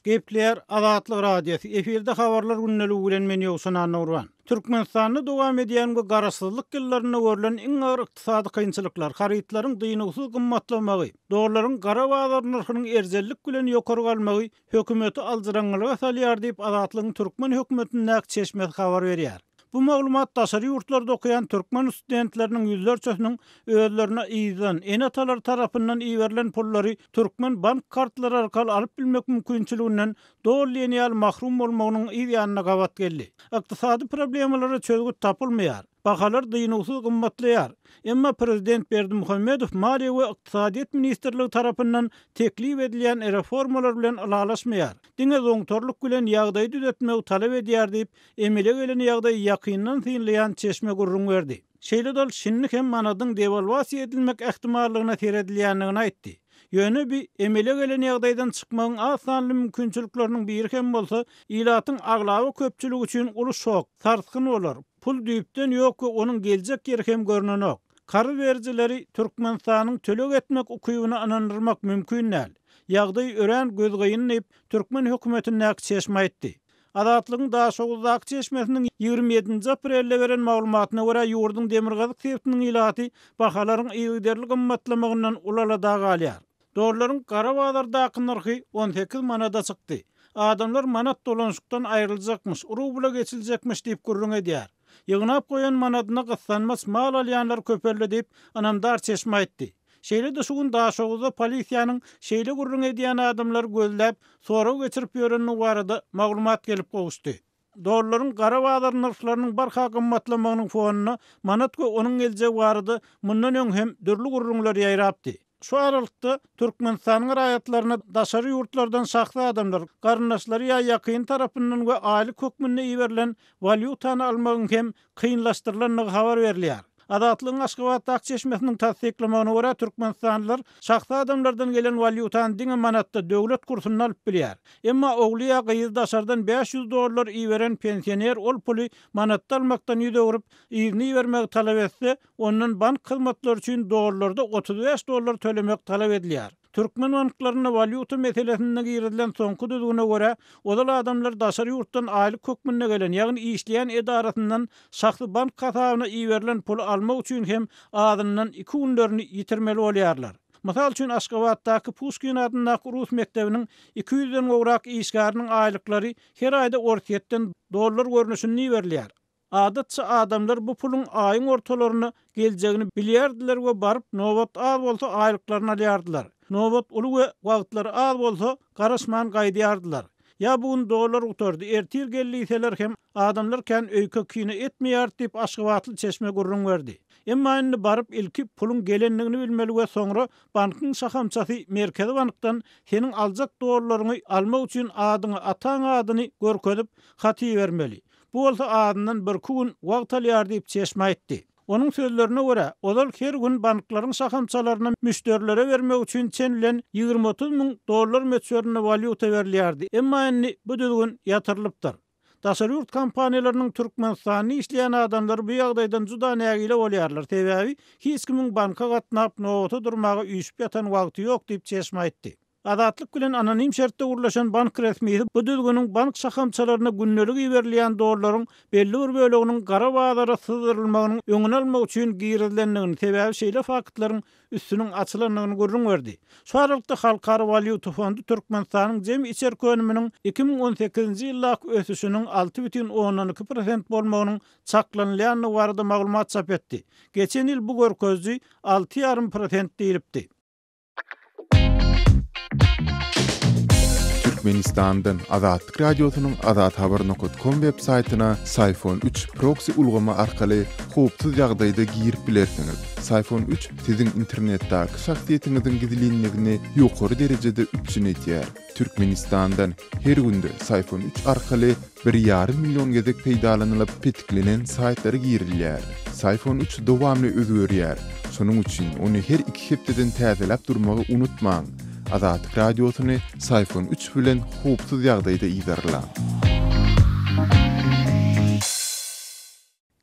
Gepleýär Azatlyk Radiosy, efirde habarlar gündeligi bilen men Ýowşan Annagurban. Türkmenistanda dowam edýän we garaşsyzlyk ýyllarynda görlen iň agyr ykdysady kynçylyklar, harytlaryň dynuwsyz gymmatlamagy, dollaryň gara bazar nyrhynyň erjellik bilen ýokary galmagy hökümeti aljyraňňylyga salýar diýip, Azatlygyň türkmen hökümetindäki çeşmesi habar berýär. Bu maglumat daşary ýurtlarda okaýan türkmen studentleriniň ýüzlerçesiniň özlerine yzdan, ene-atalary tarapyndan iberilen pullary türkmen bank kartlary arkaly alyp bilmek mümkinçiliginden doly diýen ýaly mahrum bolmagynyň yz ýanyna gabat geldi. Ykdysady problemalara çözgüt tapylmaýar. Bahalar dynuwsyz gymmatlaýar. Emma prezident Berdimuhamedow Maliýe we ykdysadyýet ministrligi tarapyndan teklip edilýän reformalar bilen ylalaşmaýar. Diňe zoňtarlyk bilen ýagdaýy düzetmegi talap edýär diýip, emele gelen ýagdaýy ýakyndan synlaýan çeşme gürrüň berdi. Şeýle-de ol şindi hem manadyň dewalwasiýa edilmek ähtimallygyna seredilýändigini aýtdy. Ýöne bi emele gelen ýagdaýdan çykmagyň az sanly mümkinçilikleriniň biri hem bolsa, ilatyň aglaba köpçüligi üçin uly şok, sarsgyn bolar, pul düýpden ýok we onuň geljek ýeri hem görnenok. Karz berijileri Türkmenistanyň töleg etmek ukybyna ynandyrmak mümkin däl. Ýagdaý örän gözgyny diýip, türkmen hökümetindäki çeşme aýtdy. Azatlygyň Daşoguzdaky çeşmesiniň 27-nji aprelde beren maglumatyna görä, ýurduň demirgazyk sebitiniň ilaty bahalaryň yzygiderli gymmatlamagyndan uly alada galýar. Dollaryň gara bazardaky nyrhy 18 manada çykdy. Adamlar manat dolanyşykdan aýryljakmyş, rubla geçiljekmiş diýip gürrüň edýär. Ýygnap goýan manadyna gyssanmaç mal alýanlar köpeldi diýip, ynamdar çeşme aýtdy. Şeýle-de şu gün Daşoguzda polisiýanyň şeýle gürrüň edýän adamlary gözläp, sorag geçirip ýörendigi barada maglumat gelip gowuşdy. Dollaryň gara bazar nyrhlarynyň barha gymmatlamagynyň fonunda manat we onuň geljegi barada mundan öň hem dürli gürrüňler ýaýrapdy. Şu aralykda, Türkmenistanyň raýatlaryna daşary ýurtlardan şahsy adamlar, garyndaşlary ýa ýakyny tarapyndan we aýlyk hökmünde iberilen walýutany almagyň hem kynlaşdyrylandygy habar berilýär. Azatlygyň Aşgabatdaky çeşmesiniň tassyklamagyna görä, türkmenistanlylar şahsy adamlardan gelen walýutany diňe manatda, döwlet kursunda alyp bilýär. Emma ogly ýa gyzy daşardan 500 dollar iberen pensioner ol puly manatda almakdan ýüz öwrüp, yzyna ibermegi talap etse, ondan bank hyzmatlary üçin dollarda 35 dollar tölemek talap edilýär. Türkmen banklarynda walýuta meselesinde girizilen soňky düzgüne görä, ozal adamlar daşary ýurtdan aýlyk hökmünde gelen, ýagny işleýän edarasyndan şahsy bank hasabyna iberilen puly almak üçin hem azyndan iki günlerini ýitirmeli bolýarlar. Mysal üçin, Aşgabatdaky Puşkin adyndaky rus mekdebiniň iki ýüzden gowrak işgäriniň aýlyklary her aýda Orsýetden dollar görnüşinde iberilýär. Adatça adamlar bu puluň aýyň ortalaryna geljegini bilýärdiler we baryp nobat az bolsa aýlyklaryny alýardylar. Nobat uly we wagtlary az bolsa garaşman gaýdýardylar. Ýa bu gün dollar gutardy, ertir gel diýseler hem adamlar kän öýke-kine etmeýärdi diýip aşgabatly çeşme gürrüň berdi. Emma indi baryp ilki puluň gelendigini bilmeli we soňra bankyň şahamçasy Merkezi bankdan seniň aljak dollaryňy almak üçin adyňy, ataň adyny görkezip hat ibermeli. Bu bolsa azyndan birki gün wagt alýar diýip, çeşme aýtdy. Onuň sözlerine görä, ozal her gün banklaryň şahamçalaryna müşderilere bermek üçin çen bilen 20-30 müň dollar möçberinde walýuta berilýärdi, emma indi bu düzgün ýatyrylypdyr. Daşary ýurt kompaniýalarynyň Türkmenistanda işleýän adamlary bu ýagdaýdan juda nägile bolýarlar, sebäbi hiç kimiň banka gatnap, nobata durmaga üýşüp ýatan wagty ýok diýip, çeşme aýtdy. Azatlyk bilen anonim şertde gürleşen bank resmisi bu düzgüniň bank şahamçalaryna gündelik iberilýän dollaryň belli bir böleginiň gara bazara syzdyrylmagynyň öňüni almak üçin girizilendigini, sebäbi şeýle faktlaryň üstüniň açylandygyny gürrüň berdi. Şu aralykda Halkara walýuta fondy Türkmenistanyň jemi içerki önüminiň 2018-nji ýyldaky ösüşiniň 6,2 prosent bolmagynyň çaklanylýandygy barada maglumat çap etdi. Geçen ýyl bu görkeziji 6,5 prosent diýlipdi. Türkmenistandan Azatlyk Radiosynyň azathabar.com web saýtyna Syfon 3 proksi ulgamy arkaly howpsuz ýagdaýda girip bilersiňiz. Syfon 3 siziň internetdäki şahsyýetiňiziň gizlinligini ýokary derejede üpjün edýär. Türkmenistandan her günde Syfon 3 arkaly bir ýarym million gezek peýdalanylyp petiklenen saýtlara girilýär. Syfon 3 dowamly özgerýär. Şonuň üçin ony her iki hepdeden täzeläp durmagy unutmaň. Azatlyk Radiosyny Syfon 3 bilen howpsuz ýagdaýda yzarlaň.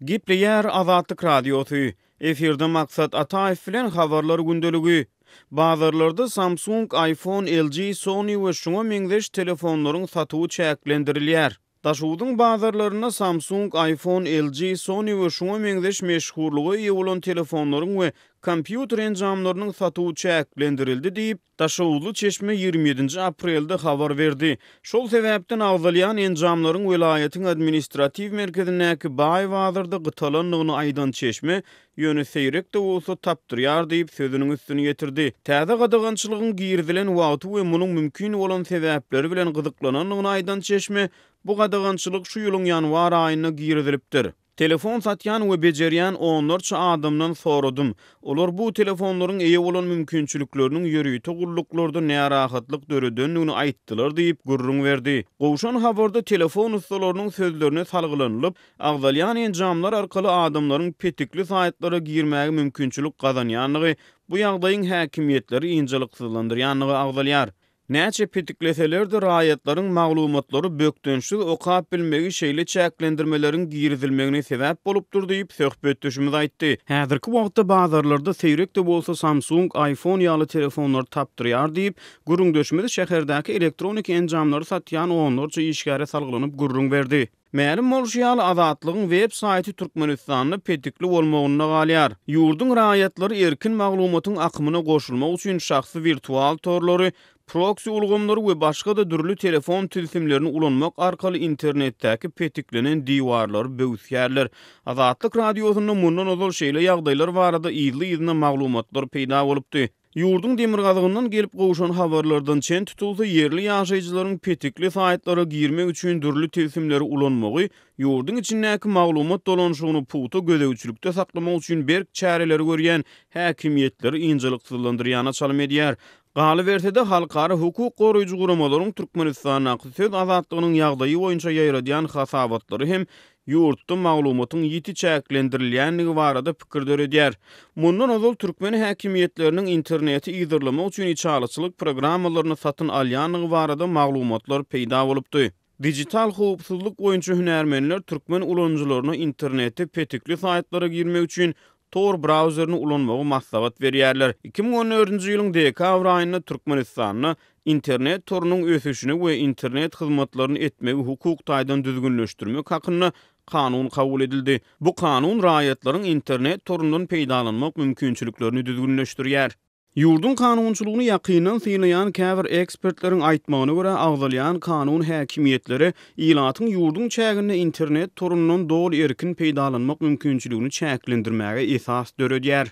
Gepleýär Azatlyk Radiosy, Efirde Maksat Ataýew bilen Habarlar gündeligi. Bazarlarda Samsung, iPhone, LG, Sony we şuňa meňzeş telefonlaryň satuwy çäklendirilýär. Daşoguzyň bazarlarynda Samsung, iPhone, LG, Sony we şuňa meňzeş meşhurlyga eýe bolan telefonlaryň we kompýuter enjamlarynyň satuwy çäklendirildi diýip, daşoguzly çeşme 27-nji aprelde habar berdi. Şol sebäpden agzalýan enjamlaryň welaýatyň administratiw merkezindäki baý bazarda gytalandygyny aýdan çeşme, ýöne seýrek-de bolsa tapdyrýar diýip, sözüniň üstüni ýetirdi. Täze gadagançylygyň girizilen wagty we munuň mümkin bolan sebäpleri bilen gyzyklanandygyny aýdan çeşme, bu gadagançylyk şu ýylyň ýanwar aýynda girizilipdir. Telefon satýan we bejerýän onlarça adamdan soradym. Olar bu telefonlaryň eýe bolan mümkinçilikleriniň ýörite gulluklarda närahatlyk döredendigini aýtdylar diýip, gürrüň berdi. Gowşan habarda telefon ussalarynyň sözlerine salgylanylyp, Agzalýan enjamlar arkaly adamlaryň petikli saýtlara girmäge mümkinçilik gazanýandygy, bu ýagdaýyň häkimiýetleri ynjalyksyzlandyrýandygy agzalýar. Näçe petikleseler-de, raýatlaryň maglumatlary bökdençsiz okap bilmegi şeýle çäklendirmeleriň girizilmegine sebäp bolupdyr diýip, söhbetdeşimiz aýtdy. Häzirki wagtda bazarlarda seýrek-de bolsa Samsung, iPhone ýaly telefonlary tapdyrýar diýip, gürrüňdeşimiz şäherdäki elektroniki enjamlary satýan onlarça işgäre salgylanyp gürrüň berdi. Mälim bolşy ýaly, Azatlygyň web saýty Türkmenistanda petikli bolmagynda galýar. Ýurduň raýatlary erkin maglumatyň akymyna goşulmak üçin şahsy wirtual torlary, proksi ulgamlary we başga-da dürli telefon tilsimlerini ulanmak arkaly internetdäki petiklenen diwarlary böwüsýärler. Azatlyk Radiosynda mundan ozal şeýle ýagdaýlar barada yzly-yzyna maglumatlar peýda bolupdy. Ýurduň demirgazygyndan gelip gowşan habarlardan çen tutulsa, ýerli ýaşaýjylaryň petikli saýtlara girmek üçin dürli tilsimleri ulanmagy ýurduň içindäki maglumat dolanyşygyny pugta gözegçilikde saklamak üçin berk çäreleri görýän häkimiýetleri ynjalyksyzlandyrýana çalym edýär. Galyberse-de, halkara hukuk goraýjy guramalaryň Türkmenistandaky söz azatlygynyň ýagdaýy boýunça ýaýradýan hasabatlary hem ýurtda maglumatyň ýiti çäklendirilýändigi barada pikir döredýär. Mundan ozal türkmen häkimiýetleriniň interneti yzarlamak üçin içalyçylyk programmalaryny satyn alýandygy barada maglumatlar peýda bolupdy. Dijital howpsuzlyk boýunça hünärmenler türkmen ulanyjylaryna internetde petikli saýtlara girmek üçin Tor brauzerini ulanmagy maslahat berýärler. 2014-nji ýylyň dekabr aýynda Türkmenistanda Internet torunyň ösüşini we internet hyzmatlaryny etmegi hukuk taýdan düzgünleşdirmek hakynda Kanun kabul edildi. Bu Kanun raýatlaryň internet torundan peýdalanmak mümkinçiliklerini düzgünleşdirýär. Ýurduň kanunçylygyny ýakyndan synlaýan käbir ekspertleriň aýtmagyna görä, agzalýan kanun häkimiýetlere ilatyň ýurduň çäginde internet torundan doly erkin peýdalanmak mümkinçiligini çäklendirmäge esas döredýär.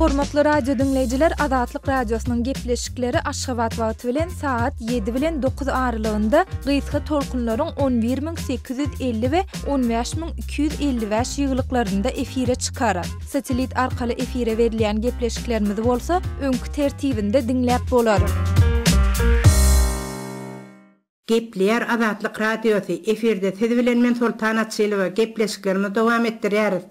Hormatly radio diňleýjiler Azatlyk Radiosynyň gepleşikleri Aşgabat wagty bilen sagat ýedi bilen dokuz aralygynda gysga tolkunlaryň 11850 we 15255 ýygylyklarynda efire çykar. Satellit arkaly efire berilýän gepleşiklerimizi bolsa öňki tertibinde diňläp bolar. Gepleýär Azatlyk Radiosy, efirde siz bilen men Soltan Açylowa, gepleşiklerimizi dowam etdirýäris.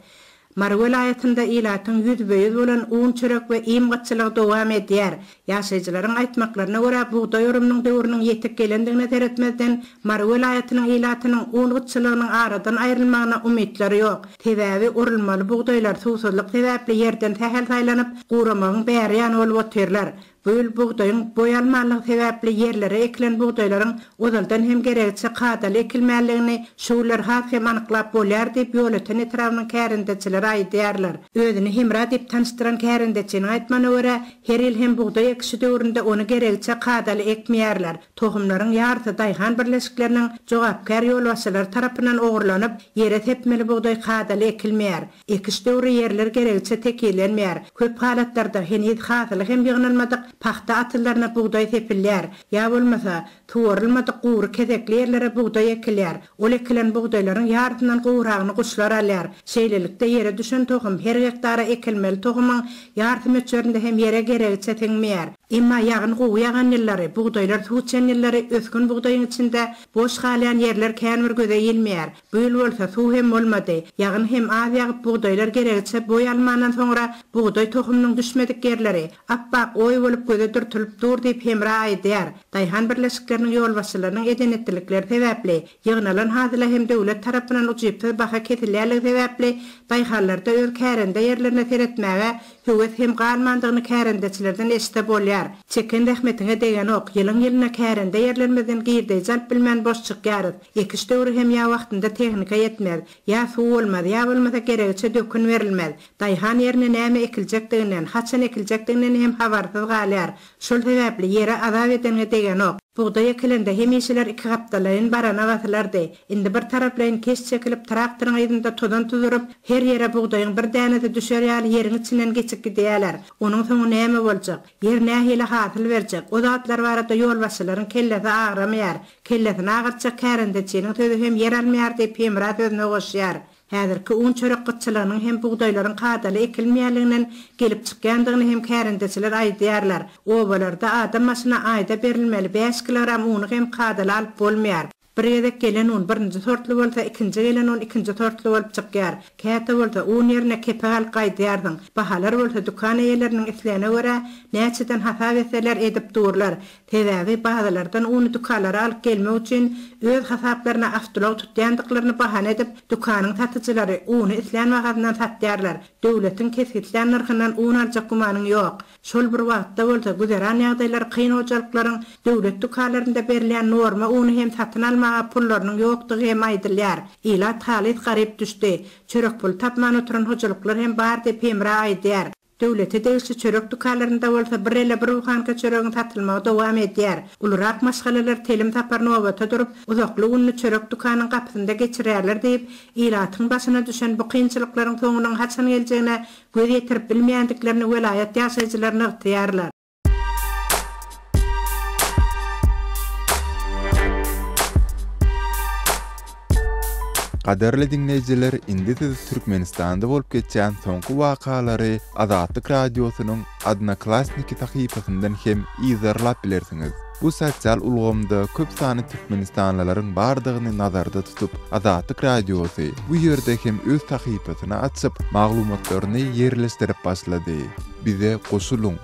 Mary welaýatynda ilatyň ýüzbe-ýüz bolan un-çörek we iým gytçylygy dowam edýär. Ýaşaýjylaryň aýtmaklaryna görä, bugdaý orumynyň döwrüniň ýetip gelendigine seretmezden, Mary welaýatynyň ilatynyň un gytçylygynyň aradan aýrylmagyna umytlary ýok. Sebäbi orulmaly bugdaýlar suwsuzlyk sebäpli ýerden sähel saýlanyp, guramagyň bäri ýany bolup otyrlar. Bu ýyl bugdaýyň boý almanlygy sebäpli ýerlere ekilen bugdaýlaryň ozaldan hem geregiçe kadaly ekilmänligini şu günler has hem anyklap bolýar diýip, Ýolöten etrabynyň kärendeçileri aýdýarlar. Özüni Hemra diýip tanyşdyran kärendeçiniň aýtmagyna görä, her ýyl hem bugdaý ekişi döwründe ony geregiçe kadaly ekmeýärler. Tohumlaryň ýarysy daýhan birleşikleriniň jogapkär ýolbaşçylary tarapyndan ogurlanyp, ýere sepmeli bugdaý kadaly ekilmeýär. Ekiş döwri ýerler geregiçe tekizlenmeýär. Köp halatlarda heniz hasyly hem ýygnalmadyk pagta atyzlaryna bugdaý sepilýär. Ýa bolmasa, suwarylmadyk gury kesekli ýerlere bugdaý ekilýär. Ol ekilen bugdaýlaryň ýarysyndan gowragyny guşlar alýar. Şeýlelikde, ýere düşen tohum her gektara ekilmeli tohumyň ýarysy möçberinde hem ýere geregiçe siňmeýär. Emma ýagyn gowy ýagan ýyllary, bugdaýlar suw içen ýyllary ösgün bugdaýyň içinde boş galýan ýerler kän bir göze ilmeýär. Bu ýyl bolsa suw hem bolmady. Ýagyn hem az ýagyp bugdaýlar geregiçe boý almandan soňra bugdaý tohumynyň düşmedik ýerleri, ap-ak oý bolup göze dürtülip dur diýip Hemra aýdýar. Daýhan birleşikleriniň ýolbaşçylarynyň eden-etdilikleri sebäpli, ýygnalan hasyla hem döwlet tarapyndan ujypsyz baha kesilýänligi sebäpli daýhanlarda öz kärende ýerlerine seretmäge Höwes hem galmandygyny kärendeçilerden eşitse bolýar. Çeken zähmetiňe degenok, ýylyň-ýylyna kärende ýerlerimizden girdeýji alyp bilmän boş çykýarys. Ekiş döwri hem ýa wagtynda tehnika ýetmez, ýa suw bolmaz, ýa bolmasa geregiçe dökün berilmez. Daýhan ýerine näme ekiljekdiginden, haçan ekiljekdiginden hem habarsyz galýar. Şol sebäpli ýere azap edeniňe degenok. Bugdaý ekilende hemişeler ikigapdallaýyn barana basylardy. Indi bir taraplaýyn keş çekilip, traktoryň yzynda tozan tuzuryp, her ýere bugdaýyň bir dänesi düşer ýaly ýeriň içinden geçip gidýäler. Onuň soňy näme boljak? Ýer nähili hasyl berjek? O zatlar barada ýolbaşçylaryň kellesi agramaýar. Kellesini agyrtjak kärendeçiniň sözi hem ýer almaýar diýip Hemra sözüne goşýar. Häzirki un-çörek gytçylygynyň hem bugdaýlaryň kadaly ekilmeýänliginden gelip çykýandygyny hem kärendeçiler aýdýarlar. Obalarda adam başyna aýda berilmeli bäş kilogram uny hem kadaly alyp bolmaýar. Bir gezek gelen un birinji sortly bolsa, ikinji gelen un ikinji sortly bolup çykýar. Käte bolsa un ýerine kepek alyp gaýdýarsyň. Bahalar bolsa dükan eýeleriniň islegine görä näçeden hasap etseler edip durlar. Sebäbi bazalardan uny dükanlara alyp gelmek üçin öz hasaplaryna awtoulag tutýandyklaryny bahana edip, dükanyň satyjylary uny islän bahasyndan satýarlar. Döwletiň kesgitlän nyrhyndan un aljak gümanyň ýok. Şol bir wagtda bolsa güzeran ýagdaýlary kyn hojalyklaryň döwlet dükanlarynda berilýän norma uny hem satyn almaga pullarynyň ýokdugy hem aýdylýar. Ilat halys garyp düşdi. Çörek puly tapman oturan hojalyklar hem bar diýip Hemra aýdýar. Döwlete degişli çörek dükanlarynda bolsa bir ele bir buhanka çöregiň satylmagy dowam edýär. Ulurak maşgalalar telim sapar nobata durup, uzakly gününi çörek dükanyň gapysynda geçirýärler diýip, ilatyň başyna düşen bu kynçylyklaryň soňunyň haçan geljegine göz ýetirip bilmeýändiklerini welaýat ýaşaýjylary nygtaýarlar. Gadyrly diňleýjiler indi siz Türkmenistanda bolup geçýän soňky wakalary Azatlyk Radiosynyň Odnoklassniki sahypasyndan hem yzarlap bilersiňiz. Bu sosial ulgamda köp sanly türkmenistanlylaryň bardygyny nazarda tutup, Azatlyk Radiosy bu ýerde hem öz sahypasyny açyp, maglumatlaryny ýerleşdirip başlady. Bize goşulyň!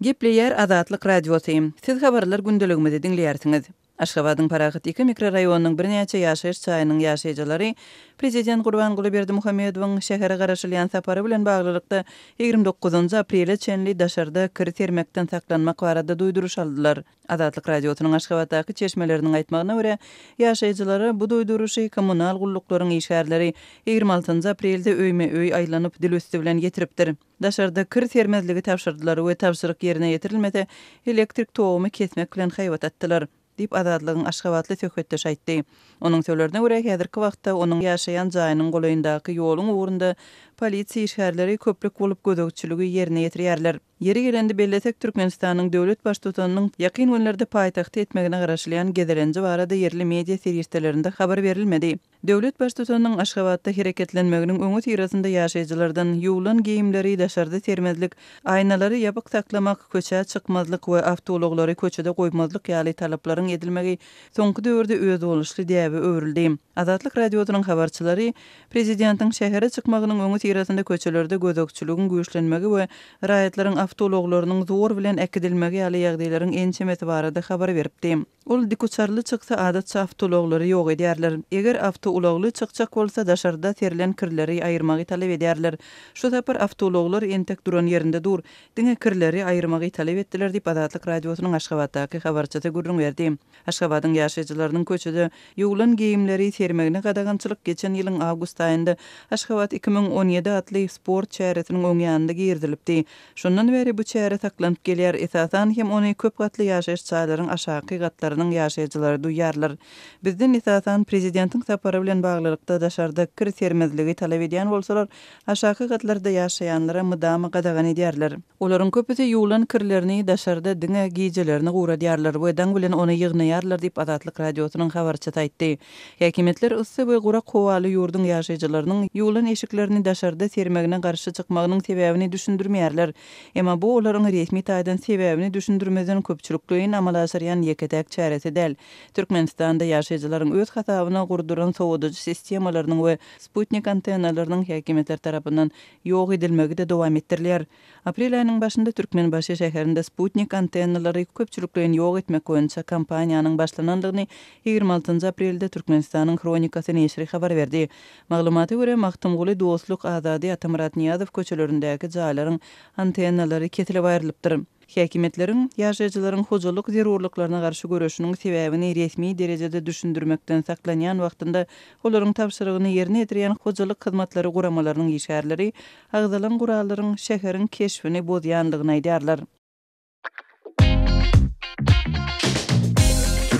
Gepleýär Azatlyk Radiosy. Siz habarlar gündeligimizi diňleýärsiňiz. Aşgabadyň Parahat 2 mikroraýonynyň birnäçe ýaşaýyş jaýynyň ýaşaýjylary Prezident Gurbanguly Berdimuhamedowyň şähere garaşylýan sapary bilen baglylykda 29 aprele çenli daşarda kir sermekden saklanmak barada duýduryş aldylar. Azatlyk Radiosynyň Aşgabatdaky çeşmeleriniň aýtmagyna görä, ýaşaýjylara bu duýduryşy kommunal gulluklaryň işgärleri 26 aprelde öýme-öý aýlanyp, dil üsti bilen ýetiripdir. Daşarda kir sermezligi tabşyrdylar we tabşyryk ýerine ýetirilmese, elektrik togumy kesmek bilen haýbat atdylar, diýip, Azatlygyň aşgabatly söhbetdeşi aýtdy. Onuň sözlerine görä, häzirki wagtda onuň ýaşaýan jaýynyň golaýyndaky ýoluň ugrunda polisiýa işgärleri köplük bolup gözegçiligi ýerine ýetirýärler. Ýeri gelende bellesek, Türkmenistanyň döwlet Baştutanynyň ýakyn günlerde paýtagta etmegine garaşylýan gezelenji barada ýerli media serişdelerinde habar berilmedi. Döwlet Baştutanynyň Aşgabatda hereketlenmeginiň öňüsyrasynda ýaşaýjylardan ýuwlan geýimleri daşarda sermezlik, aýnalary ýapyk saklamak, köçä çykmazlyk we awtoulaglary köçede goýmazlyk ýaly talaplaryň edilmegi soňky döwürde özboluşly däbe öwrüldi. Azatlyk Radiosynyň habarçylary Prezidentiň şähere çykmagynyň öňüsyrasynda köçelerde gözegçiligiň güýçlenmegi we raýatlaryň awtoulaglarynyň zor bilen äkidilmegi ýaly ýagdaýlaryň ençemesi barada habar beripdi. Ol dikuçarly çyksa adatça awtoulaglary ýok edýärler. Eger awtoulagly çykjak bolsa daşarda serilen kirleri aýyrmagy talap edýärler. Şu sapar awtoulaglar entek duran ýerinde dur. Diňe kirleri aýyrmagy talap etdiler diýip Azatlyk Radiosynyň Aşgabatdaky habarçysy gürrüň berdi. Aşgabadyň ýaşaýjylarynyň köçede ýuwlan geýimleri sermegine gadagançylyk geçen ýylyň awgust aýynda Aşgabat 2017 atly sport çäresiniň öň ýanynda girizilipdi. Şondan bäri bu çäre saklanyp gelýär, esasan hem ony köp gatly ýaşaýyş jaýlaryň aşaky gatlarynyň ýaşaýjylary duýýarlar. Bizden esasan prezidentiň sapary bilen. bilen baglylykda daşarda kir sermezligi talap edýän bolsalar, aşaky gatlarda ýaşaýanlara mydama gadagan edýärler. Olaryň köpüsi ýuwlan kirlerini daşarda diňe gijelerini guradýarlar we daň bilen ony ýygnaýarlar diýip, Azatlyk Radiosynyň habarçysy aýtdy. Häkimiýetler yssy we gurak howaly ýurduň ýaşaýjylarynyň ýuwlan eşiklerini daşarda sermegine garşy çykmagynyň sebäbini düşündirmeýärler. Emma bu olaryň resmi taýdan sebäbini düşündirmezden köpçülikleýin amala aşyrýan ýeke-täk çäresi däl. Türkmenistanda ýaşaýjylaryň öz hasabyna gurduran sowadyjy sistemalarynyň we sputnik antennalarynyň häkimiýetler tarapyndan ýok edilmegi-de dowam etdirilýär. Aprel aýynyň başynda Türkmenbaşy şäherinde sputnik antennalary köpçülikleýin ýok etmek boýunça kampaniýanyň başlanandygyny 26 aprelde Türkmenistanyň Hronikasy neşiri habar berdi. Maglumata görä, Magtymguly, Dostluk, Azady, Atamyrat Nyýazow köçelerindäki jaýlaryň antennalary kesilip aýrylypdyr. Häkimiýetleriň ýaşaýjylaryň hojalyk zerurlyklaryna garşy göreşiniň sebäbini resmi derejede düşündirmekden saklanýan wagtynda olaryň tabşyrygyny ýerine ýetirýän hojalyk hyzmatlary guramalarynyň işgärleri agzalan gurallaryň şäheriň keşbini bozýandygyny aýdýarlar.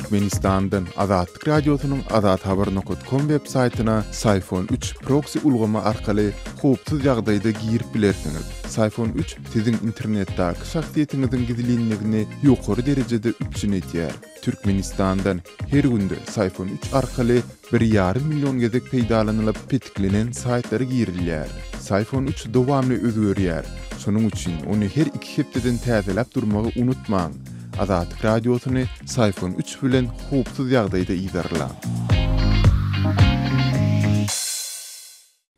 Türkmenistandan Azatlyk Radiosynyň Azathabar nokat kom web saýtyna Syfon 3 proksi ulgamy arkaly howpsuz ýagdaýda girip bilersiňiz. Syfon 3 siziň internetdäki şahsyýetiňiziň gizlinligini ýokary derejede üpjün edýär. Türkmenistandan her günde Syfon 3 arkaly bir ýarym million gezek peýdalanylyp petiklenen saýtlara girilýär. Syfon 3 dowamly özgerýär. Şonuň üçin ony her iki hepdeden täzeläp durmagy unutmaň. Azatlyk Radiosyny Syfon 3 bilen howpsuz ýagdaýda yzarlaň.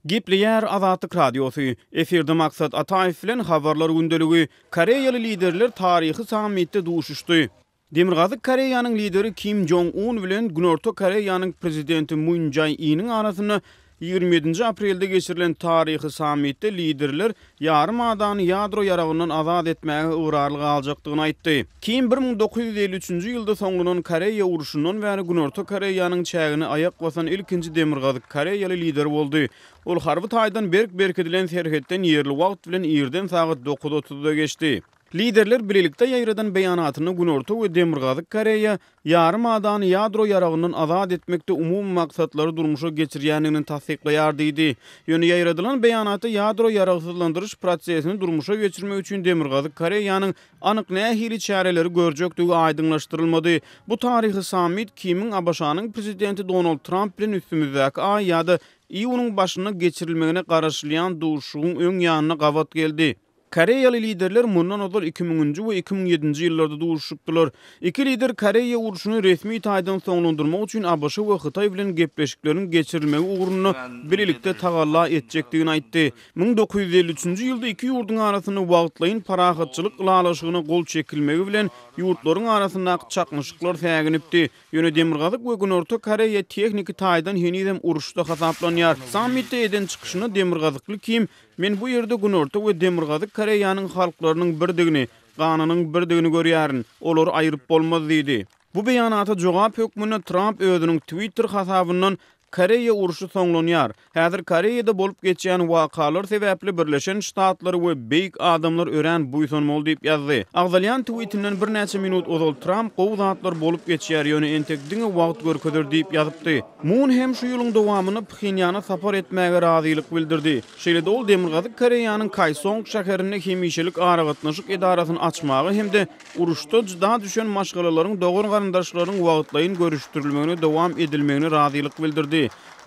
Gepleýär Azatlyk Radiosy, Efirde Maksat Ataýew bilen Habarlar gündeligi. Koreýaly liderler taryhy sammitde duşuşdy. Demirgazyk Koreýanyň lideri Kim Jong Un bilen Günorta Koreýanyň prezidenti Mun Jaý Iniň arasynda 27-nji aprelde geçirilen taryhy sammitde liderler ýarym adany ýadro ýaragyndan azat etmäge ygrarly galjakdygyny aýtdy. Kim 1953-nji ýylda soňlanan Koreýa urşundan bäri Günorta Koreýanyň çägine aýak basan ilkinji Demirgazyk Koreýaly lider boldy. Ol harby taýdan berk berkidilen serhetden ýerli wagt bilen irden sagat dokuz otuzda geçdi. Liderler bilelikde ýaýradan beýanatynda Günorta we Demirgazyk Koreýa ýarym adany ýadro ýaragyndan azat etmekde umumy maksatlary durmuşa geçirýändigini tassyklaýar diýdi. Ýöne ýaýradylan beýanatda ýadro ýaragsyzlandyryş prosesini durmuşa geçirmek üçin Demirgazyk Koreýanyň anyk nähili çäreleri görjekdigi aýdyňlaşdyrylmady. Bu taryhy sammit Kimiň ABŞ-nyň prezidenti Donald Tramp bilen üstümizdäki aý ýa-da iýunyň başynda geçirilmegine garaşylýan duşuşygyň öň ýanyna gabat geldi. Koreýaly liderler mundan ozal iki müňünji we 2007-nji ýyllarda duşuşypdylar. Iki lider Koreýa urşuny resmi taýdan soňlandyrmak üçin ABŞ we Hytaý bilen gepleşikleriň geçirilmegi ugrunda bilelikde tagalla etjekdigini aýtdy. 1953-nji ýylda iki ýurduň arasynda wagtlaýyn parahatçylyk ylalaşygyna gol çekilmegi bilen ýurtlaryň arasyndaky çaknyşyklar säginipdi. Ýöne Demirgazyk we Günorta Koreýa tehniki taýdan henizem uruşda hasaplanýar. Sammitde eden çykyşynda demirgazykly Kim, Men bu ýerde Günorta we Demirgazyk Koreýanyň halklarynyň birdigini, ganynyň birdigini görýärin. Olary aýryp bolmaz diýdi. Bu beýanata jogap hökmünde Tramp özüniň Twitter hasabyndan Koreýa urşy soňlanýar. Häzir Koreýada bolup geçýän wakalar sebäpli Birleşen Ştatlary we beýik adamlar örän buýsanmaly diýip ýazdy. Agzalýan twitinden birnäçe minut ozal Tramp gowy zatlar bolup geçýär, ýöne entek diňe wagt görkezer diýip ýazypdy. Mun hem şu ýylyň dowamynda Phenýana sapar etmäge razylyk bildirdi. Şeýle-de ol Demirgazyk Koreýanyň Kaýsong şäherinde hemişelik aragatnaşyk edarasyny açmaga hem-de uruşda jyda düşen maşgalalaryň dogan-garyndaşlarynyň wagtlaýyn görüşdirilmegine dowam edilmegine razylyk bildirdi.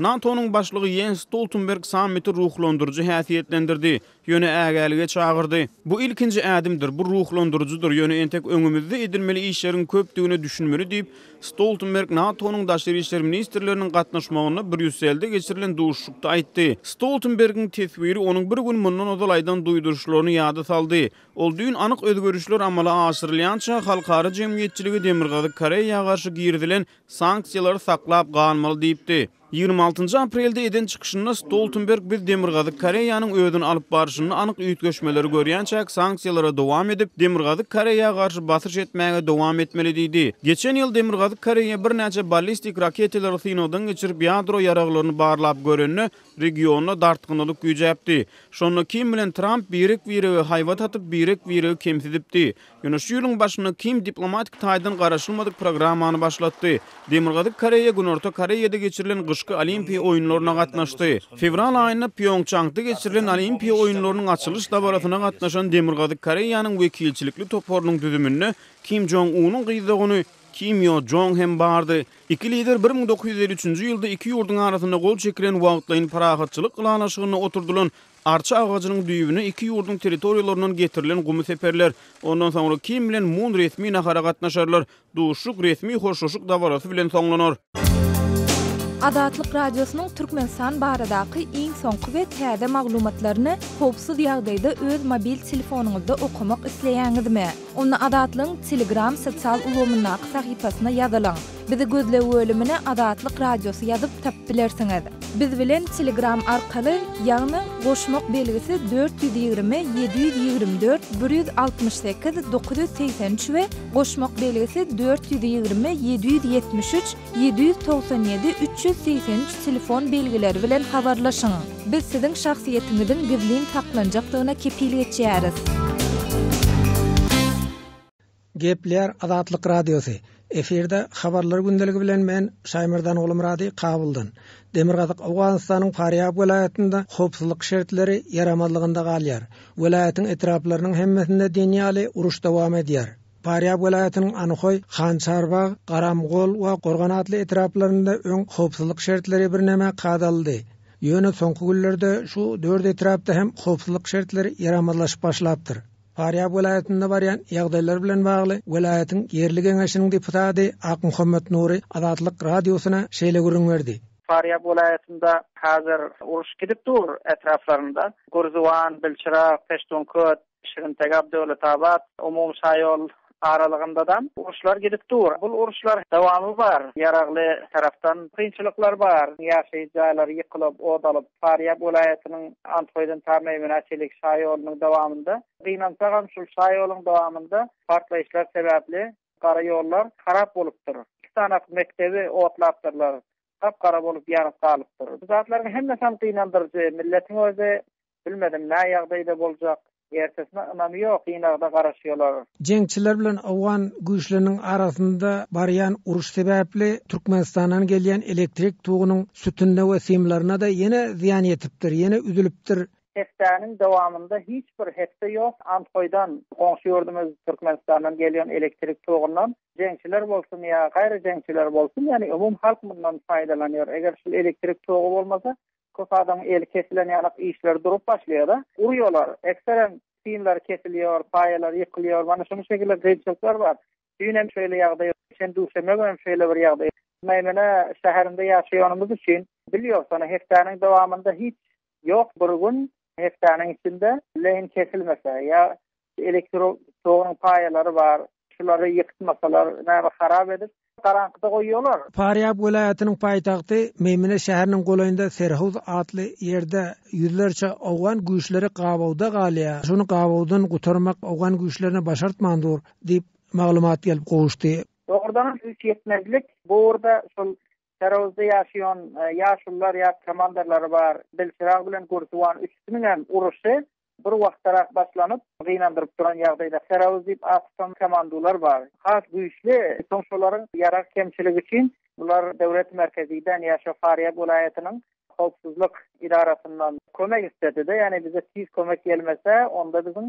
NATO-nyň başlygy Ýens Stoltenberg sammiti ruhlandyryjy häsiýetlendirdi, ýöne ägälige çagyrdy. Bu ilkinji ädimdir, bu ruhlandyryjydyr, ýöne entek öňümizde edilmeli işleriň köpdügine düşünmeli diýip, Stoltenberg NATO-nyň daşary işler ministrleriniň gatnaşmagynda Brýusselde geçirilen duşuşykda aýtdy. Stoltenbergiň teswiri onuň bir gün mundan ozal aýdan duýduryşlaryny ýada saldy. Ol düýn anyk özgerişler amala aşyrylýança halkara jemgyýetçiligi Demirgazyk Koreýa garşy girizilen sanksiýalary saklap galmaly diýipdi. 26 aprelde eden çykyşynda Stoltenberg biz Demirgazyk Koreýanyň özüni alyp barşynda anyk üýtgeşmeleri görýänçäk sanksiýalara dowam edip, Demirgazyk Koreýa garşy basyş etmäge dowam etmeli diýdi. Geçen ýyl Demirgazyk Koreýa birnäçe ballistik raketalary synagdan geçirip ýadro ýaraglaryny barlap görende, regionda dartgynlylyk güýjäpdi. Şonda Kim bilen Tramp birek-birege haýbat atyp, birek-biregi kemsidipdi. Ýöne şu ýylyň başynda Kim diplomatik taýdan garaşylmadyk programmany başlatdy. Demirgazyk Koreýa Günorta Koreýada geçirilen gyşky. Gyşky Olimpiýa oýunlaryna gatnaşdy. Fewral aýynda Pýongçangda geçirilen Olimpiýa oýunlarynyň açylyş dabarasyna gatnaşan Demirgazyk Koreýanyň wekilçilikli toparynyň düzüminde Kim Jong Unyň gyz dogany Kim Ýo Jong hem bardy. Iki lider 1953-nji ýylda iki ýurduň arasynda gol çekilen wagtlaýyn parahatçylyk ylalaşygynda oturdylan arça agajynyň düýbüne iki ýurduň territoriýalaryndan getirilen gumy seperler. Ondan soňra Kim bilen Mun resmi nahara gatnaşarlar. Duşuşyk resmi hoşlaşyk dabarasy bilen soňlanar. Azatlyk Radiosynyň Türkmenistan baradaky iň soňky we täze maglumatlaryny howpsuz ýagdaýda öz mobil telefonyňyzda okamak isleýäňizmi? Onda Azatlygyň Telegram sosial ulgamyndaky sahypasyna ýazylyň. Bizi gözleg bölümine Azatlyk Radiosy ýazyp tapyp bilersiňiz. Biz bilen Telegram arkaly, ýagny goşmak belgisi 420 724 168 983 we goşmak belgisi 420 773 797 383 telefon belgileri bilen habarlaşyň. Biz siziň şahsyýetiňiziň gizlin saklanjakdygyna kepil geçýäris. Gepleýär Azatlyk Radiosy. Efirde Habarlar gündeligi bilen men, Şaýmerdan Gulumyrady, Kabuldan. Demirgazyk Owganystanyň Farýab welaýatynda howpsuzlyk şertleri ýaramazlygynda galýar. Welaýatyň etraplarynyň hemmesinde diýen ýaly uruş dowam edýär. Farýab welaýatynyň Anhoý, Hançarbag, Garamgol we Gorgan atly etraplarynda öň howpsuzlyk şertleri birneme kadalydy. Ýöne soňky günlerde şu dört etrapda hem howpsuzlyk şertleri ýaramazlaşyp başlapdyr. Farýab welaýatynda barýan ýagdaýlar bilen bagly welaýatyň ýerli geňeşiniň deputady Akmuhammet Nury Azatlyk Radiosyna şeýle gürrüň berdi. Farýab welaýatynda häzir uruş gidip dur etraplarynda. Gürzuwan, Bilçirak, Peştunköt, Şirintegap, Döwletabat umumy şaýol aralygyndadan uruşlar gidip dur. Bul uruşlar dowamy bar. Ýaragly tarapdan kynçylyklar bar. Ýaşaýyş jaýlary ýykylyp, ot alyp, Farýab welaýatynyň Anthoýdan ta Meýmenä çenli şaýolunyň dowamynda, gynansagam şul şaýoluň dowamynda partlaýyşlar sebäpli gara ýollar harap bolupdyr. Iki sany mekdebi otlapdyrlar. Gap-gara bolup ýanyp galypdyr. Bu zatlaryň hemmesem gynandyryjy. Milletiň özi Bilmedim nä ýagdaýda boljak. Ertesine ynamy ýok, synagda garaşýolar. Jeňçiler bilen owgan güýçleriniň arasynda barýan uruş sebäpli Türkmenistandan gelýän elektrik togunyň sütünine we simlerine-de ýene zyýan ýetipdir, ýene üzülipdir. Hepdäniň dowamynda hiç bir hepde ýok, Andhoýdan, goňşy ýurdumyz Türkmenistandan gelýän elektrik togundan jeňçiler bolsun ýa gaýry jeňçiler bolsun, ýagny umum halk mundan faýdalanýar. Eger şul elektrik togy bolmasa, Köp adamyň eli kesilen ýalak işleri durup başlaýar-da. Urýarlar. Ekserem synlary kesilýär, paýalary ýykylýar. Mana şunuň şekilde kynçylyklar bar. Düýn hem şeýle ýagdaý, geçen duşenbe günem şeýle bir ýagdaý. Meýmene şäherinde ýaşaýanymyz üçin bilýäris, ony hepdäniň dowamynda hiç ýok bir gün hepdäniň içinde leýn kesilmese ýa Elektro togunyň paýalary bar. Şulary ýykytmasalar, näme harap edip, garaňkyda goýýarlar. Farýab welaýatynyň paýtagty Meýmene şäheriniň golaýynda Serhuz atly ýerde ýüzlerçe owgan güýçleri gabawda galýar. Şuny gabawdan gutarmak owgan güýçlerine başartman dur diýip, maglumat gelip gowuşdy. Dogrudanam güýç ýetmezlik bu ugurda şol Serhuzda ýaşaýan ýaşulular ýa komandirleri bar. Bilçirag bilen Gürsuwan üçüsiniňem uruşy Bir wagtdarak başlanyp, gynandyryp duran ýagdaýda Ferawuz diýip at tutan komandolar bar. Has güýçli, soň şolaryň ýarag kemçiligi üçin bular döwlet merkeziden ýa şo Farýab welaýatynyň howpsuzlyk ydarasyndan kömek isledi-de, ýagny bize tiz kömek gelmese, onda biziň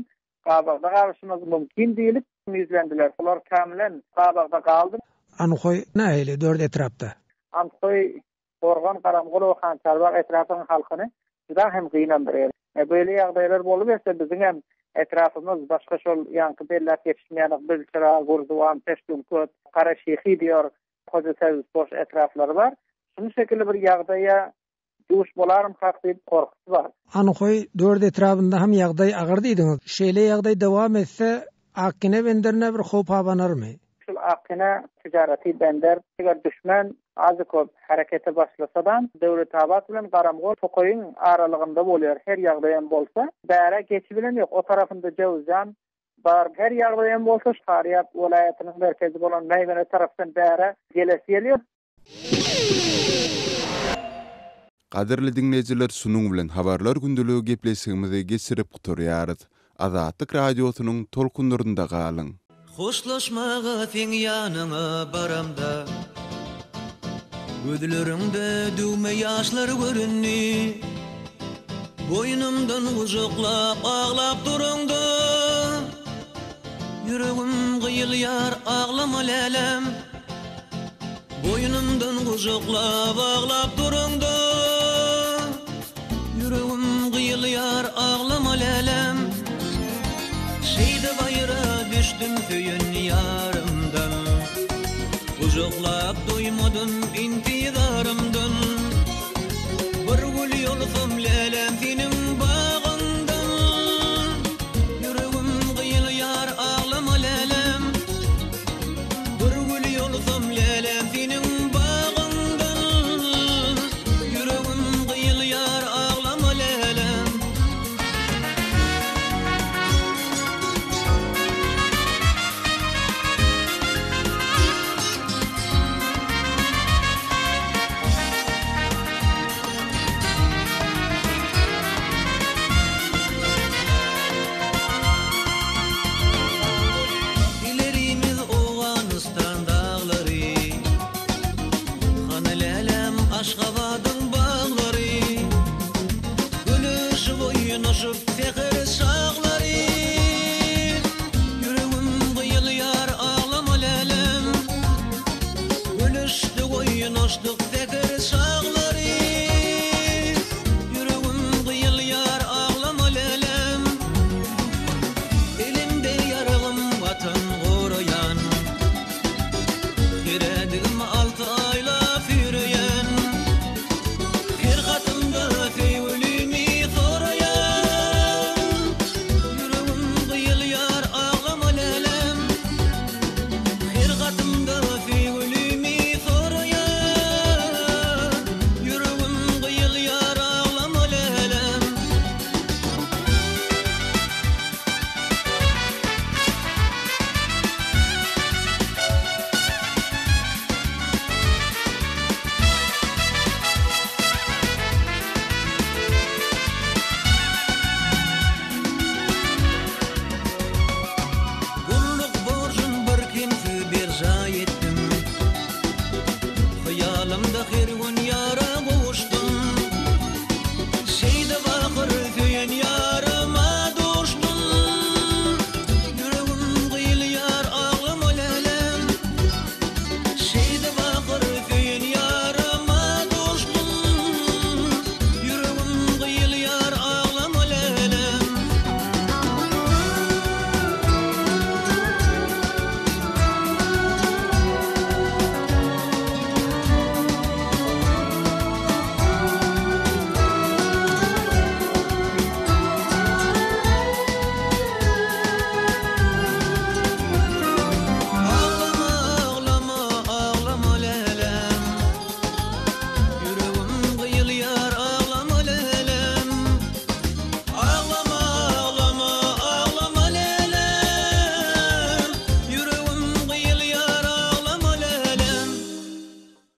gabagda galyşymyz mümkin diýlip ýüzlendiler. Olar kämlen gabagda galdy. Anhoý nähili dört etrapda? Anhoý Gorgan Garamgulow Hançarbag etrapynyň halkyny juda hem gynandyrýar. Beýle ýagdaýlar boluberse biziňem etrapymyz başga şol ýaňky belläp geçişim ýaly Bilçira, Gurzuwan, Peştunköt, Garaşyhy diýor, Hoja Sebzpoş etraplary bar. Şunuň şekilli bir ýagdaýa duş bolarmkak diýip gorkusy bar. Anhoý dört etrabynda hem ýagdaý agyr diýdiňiz. Şeýle ýagdaý dowam etse Akgine benderine bir howp abanarmy? Şul Akgine tijareti bender eger düşmen azy-köp herekete başlasadam Döwletabat bilen Garamgol tokaýyň aralygynda bolýar her ýagdaýam bolsa bärä geçibilen ýok o tarapynda Jöwüzjan bar her ýagdaýam bolsa Farýap welaýatynyň merkezi bolan Meýmene tarapdan bärä gelesi gelýär. Gadyrly diňleýjiler şunuň bilen Habarlar gündeligi gepleşigimizi geçirip gutarýarys. Azatlyk Radiosynyň tolkunlarynda galyň. Hoşlaşmaga seň ýanyňa baramda. Gözleriňde düwme ýaşlar göründi. Boýnumdan gujaklap aglap duraňda. Ýüregim gyýylýar aglama läläm. Boýnumdan gujaklap aglap duraňda.